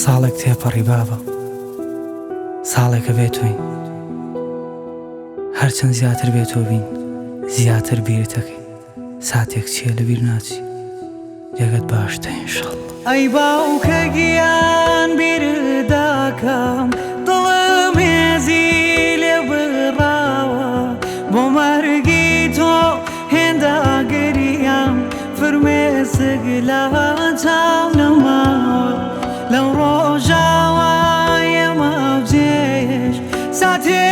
ساڵێک تێپەڕی بابە ساڵێکە بێ تۆین هەرچەند زیاتر بێ تۆ بین زیاتر بیرتەکەین ساتێک چییە لە بیر ناچی جێگەت باشتە ئینشەڵڵا. ئەی باوکە گیان بیرت داکەم دڵم هێزی لێ بڕاوە بۆ مەرگی تۆ هێندە گریام فرمێسک لە چاو نەماوە لەو ڕۆژاوە ئێمە جێش ساتێ.